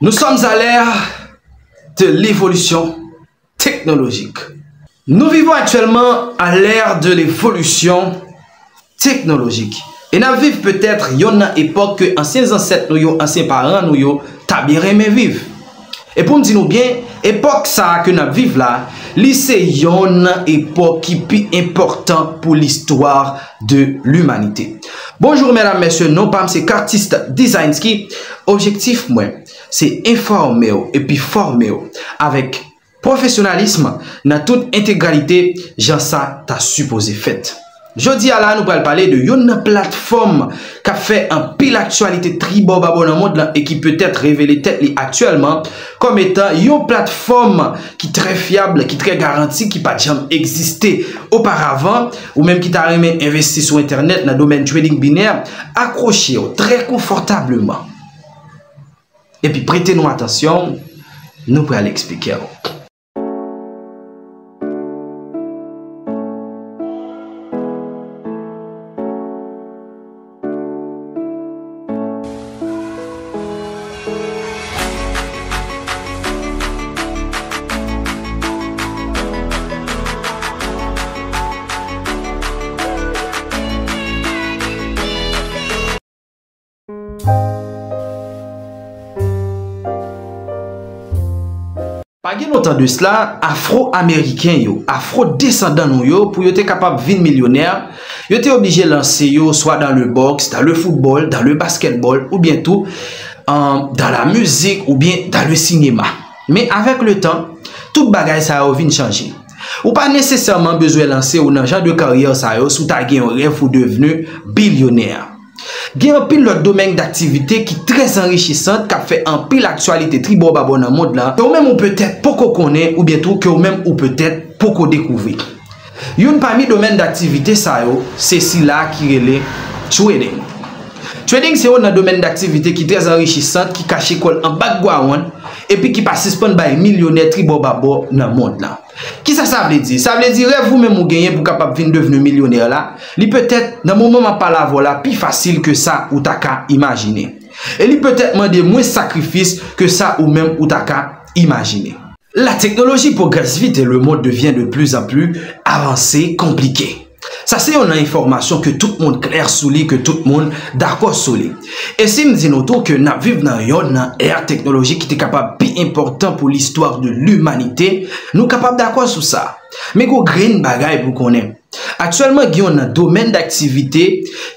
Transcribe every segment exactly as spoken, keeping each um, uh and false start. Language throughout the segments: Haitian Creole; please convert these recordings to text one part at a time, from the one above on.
Nous sommes à l'ère de l'évolution technologique. Nous vivons actuellement à l'ère de l'évolution technologique. E n ap viv petèt yonn nan epòk ke ansyen zansèt nou yo, ansyen paran nou yo, ta byen renmen viv. E pou m di nou byen, epòk sa a ke n ap viv la, li se yonn nan epòk ki pi enpòtan pou listwa de limanite. Bonjou, medam, mesye, non pa m se Kartist Designsky. Objektif mwen, se enfòme w epi fòme w avèk pwofesyonalis nan tout entegralite jan sa ta sipoze fèt. Jodi a la, nou pral pale de yonn nan platfòm k ap fè anpil aktyalite tribò babò nan mond lan e ki petèt revele tèt li aktyèlman kòm etan yon platfòm ki trè fyab, ki trè garanti, ki pa t janm egziste oparavan. Ou menm ki ta renmen envesti sou entènèt nan domèn trading binè, akwoche w trè konfòtableman. Epi prete nou atansyon, nou pral eksplike w. Pa gen lontan de sla, Afro-Ameriken yo, Afro-desandan nou yo, pou yo te kapab vin milyonè, yo te oblije lanse yo swa dans le boxe, dans le football, dans le basketball, oubyen tou, euh, dans la musique, oubyen dans le cinéma. Men avèk le tan, tout bagay sa yo vin chanje. Ou pa nesesèman bezwen lanse w nan jan de karyè sa yo si w ta gen yon rèv pou devni bilyonè. Gen anpil lòt domèn daktivite ki trè anrichisan, k ap fè anpil aktyalite tribò babò nan mond lan, ke w menm ou petèt poko konnen, oubyen tou ke w menm ou petèt poko dekouvri. Youn pami domèn daktivite sa yo, se sila ki rele trading. Trading se youn nan domèn daktivite ki trè anrichisan, ki kache kò l an background, epi ki pa sispann bay milyonè tribò babò nan mond lan. Kisa sa vle di? Sa vle di rèv ou menm ou genyen pou kapab vin devni milyonè la, li petèt, nan moman m ap pale avè w la, pi fasil ke sa ou ta ka imajine. E li petèt mande mwens sakrifis ke sa ou menm ou ta ka imajine. La technologie progresse vite et le monde devient de plus en plus avancé, compliqué. Sa se youn nan enfòmasyon ke tout moun klè sou li, ke tout moun dakò sou li. E si m di nou tou ke n ap viv nan yonn nan è teknolojik ki te kapab pi enpòtan pou listwa de limanite, nou kapab dakò sou sa. Men gon grenn bagay pou konnen. Aktyèlman, gen yonn nan domèn daktivite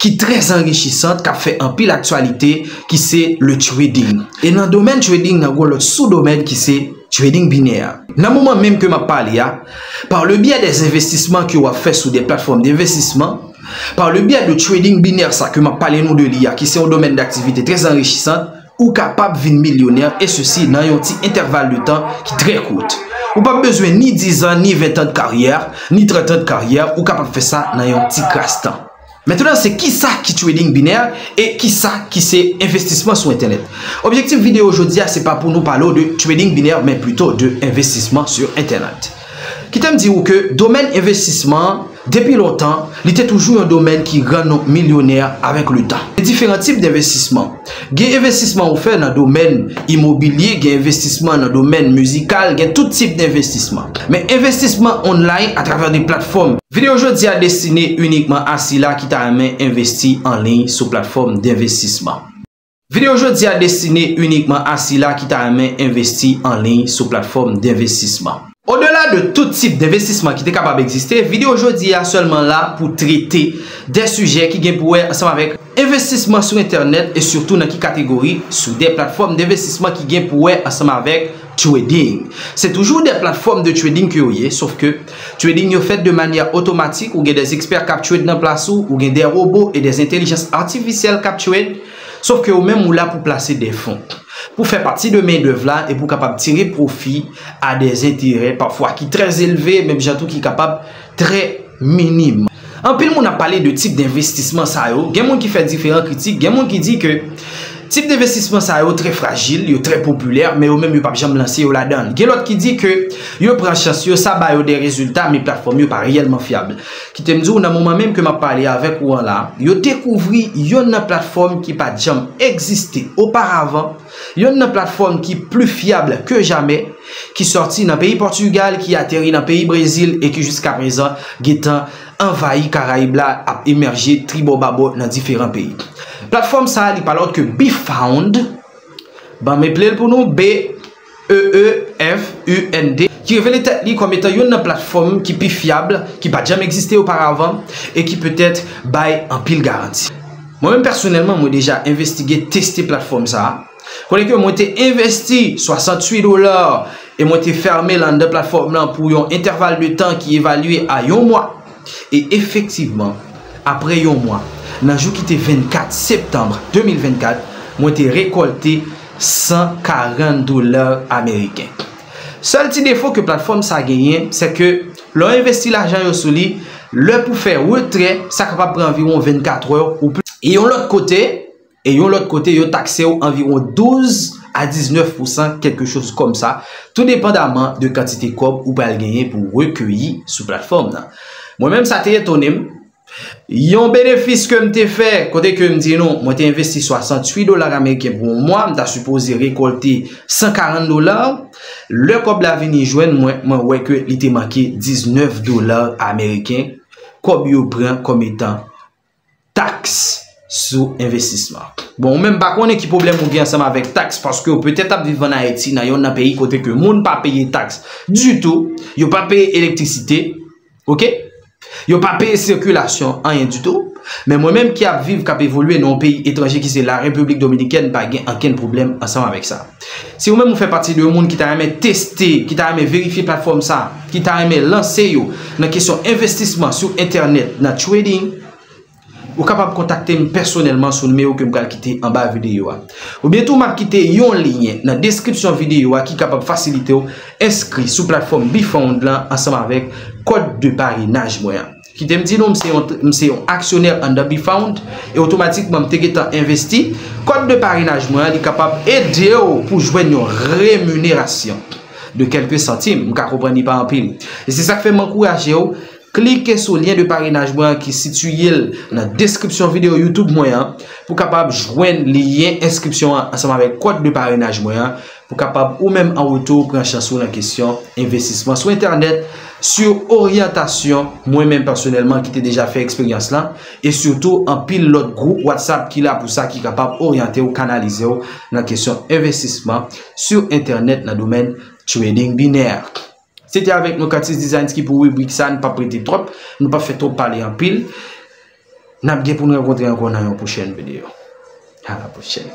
ki trè anrichisan, k ap fè anpil aktyalite, ki se le trading. E nan domèn trading nan, gon lòt sou domèn ki se trading binè. Nan moman menm ke m ap pale a, par le biais des investissements ke w ap fè sou de platfòm denvestisman, par le biais de trading binè sa ke m ap pale nou de li a, ki se yon domèn daktivite trè anrichisan, ou kapab vin milyonè, e sesi nan yon ti entèval de tan ki trè kout. Ou p ap bezwen ni dizan, ni ventan de karyè, ni trantan de karyè, ou kapab fè sa nan yon ti kras tan. Mentnan, se kisa ki trading binè e kisa ki se envestisman sou entènèt. Objektif videyo jodi a, se pa pou nou pale w de trading binè, men plito de envestisman sou entènèt. Kite m di w ke domèn envestisman an, depi lontan, li te toujou yon domèn ki rann nou milyonè avèk le tan. Gen diferan tip denvestisman. Gen envestisman ou fè nan domèn imobilye, gen envestisman nan domèn mizikal, gen tout tip denvestisman. Men envestisman online atravè de platfòm. Videyo jodi a destine inikman a sila ki ta renmen envesti an liy sou platfòm denvestisman. Videyo jodi a destine inikman a sila ki ta renmen envesti an liy sou platfòm denvestisman. Odela de tout tip denvestisman ki te kapab egziste, videyo jodi a sèlman la pou trete de sijè ki gen pou wè ansanm avèk envestisman sou entènèt e sitou nan ki kategori, sou de platfòm denvestisman ki gen pou wè ansanm avèk trading. Se toujou de platfòm de trading ke yo ye, sof ke trading yo fèt de manyè otomatik, ou gen de ekspè k ap trade nan plas ou, ou gen de wobo e de entèlijans atifisyèl k ap trade, sof ke ou menm ou la pou plase de fon, pou fè pati de mendèv la e pou kapab tire pwofi a de enterè pafwa ki trè elve, menm jan tou ki kapab trè minim. Anpil moun ap pale de tip denvestisman sa yo, gen moun ki fè diferan kritik, gen moun ki di ke Tip denvestisman sa yo trè frajil, yo trè popilè, men yo menm yo p ap janm lanse yo ladan l. Gen lòt ki di ke yo pran chans yo, sa ba yo de rezilta, men platfòm yo pa reyèlman fyab. Kite m di w, nan moman menm ke m ap pale avèk ou an la, yo dekouvri yonn nan platfòm ki pa t janm egziste oparavan, yonn nan platfòm ki pli fyab ke jamè, ki sòti nan peyi Pòtigal, ki ateri nan peyi Brezil e ki jiskaprezan gentan anvayi Karayib la, ap emèje tribò babò nan diferan peyi. Platfòm sa a, li pa lòt ke Beefund, ban m eple l pou nou, B E E F U N D, ki revele tèt li kòm etan yonn nan platfòm ki pi fyab, ki pa t janm egziste oparavan e ki petèt bay anpil garanti. Mwen menm pèsonèlman, mwen deja envestige, teste platfòm sa a. Kote ke mwen te envesti swasanntuit dola e mwen te fèmen l anndan platfòm lan pou yon entèval de tan ki evalye a yon mwa. E efektivman, apre yon mwa, nan jou ki te vennkat septanm de mil vennkat, mwen te rekòlte san karant dola ameriken. Sèl ti defo ke platfòm sa genyen, se ke lè w envesti lajan yo sou li, lè pou fè retrè, sa kapab pran anviwon vennkat è ou plis. E yon lòt kote, e yon lòt kote, yo takse w anviwon douz a diznèf pousan, kèlke choz kòm sa, tou depandaman de kantite kòb ou pral genyen pou w rekeyi sou platfòm nan. Mwen menm, sa te etone m. Yon benefis ke m te fè, kote ke m di nou, mwen te envesti swasanntuit dola ameriken pou yon mwa, m ta sipoze rekòlte san karant dola. Lè kòb la vini jwenn mwen, mwen wè ke li te manke diznèf dola ameriken. Kòb yo pran kòm etan taks sou envestisman. Bon, ou menm pa konnen ki pwoblèm ou gen ansanm avèk taks, paske ou petèt ap viv ann Ayiti, nan yonn nan peyi kote ke moun pa peye taks ditou, yo pa peye elektrisite, oke? Yo pa peye sikilasyon, anyen ditou. Men mwen menm ki ap viv, k ap evolye nan yon peyi etranje ki se la Repiblik Dominikèn, m pa gen ankenn pwoblèm ansanm avèk sa. Si ou menm ou fè pati de moun ki ta renmen teste, ki ta renmen verifye platfòm sa, ki ta renmen lanse yo nan kesyon envestisman sou entènèt, nan trading, ou kapab kontakte m pèsonèlman sou nimewo ke m pral kite anba videyo a. Oubyen tou, m ap kite yon lyen nan deskripsyon videyo a ki kapab fasilite w enskri sou platfòm Beefund lan ansanm avèk kòd de parenaj mwen an. Kite m di nou, m se yon, m se yon aksyonè anndan Beefund e otomatikman m te gentan envesti. Kòd de parenaj mwen an, li kapab ede w pou jwenn yon reminerasyon de kèlke santim. M ka konprann li pa anpil. E se sa k fè m ankouraje w, klike sou lyen de parenaj mwen an ki sitiye l nan deskripsyon videyo YouTube mwen an pou kapab jwenn lyen enskripsyon an ansanm avèk kòd de parenaj mwen an pou kapab ou menm an retou pran chans ou nan kesyon envestisman sou entènèt, sou oryantasyon, mwen menm pèsonèlman ki te deja fè eksperyans lan, e sitou anpil lòt gwoup WhatsApp ki la pou sa ki kapab oryante w, kanalize w nan kesyon envestisman sou entènèt nan domèn trading binè. Se te avèk nou Curtis Designs ki pou ribrik sa, nou p ap rete twòp, nou p ap fè twòp pale anpil. N ap gen pou n rankontre ankò nan yon pwochèn videyo. A la pwochèn.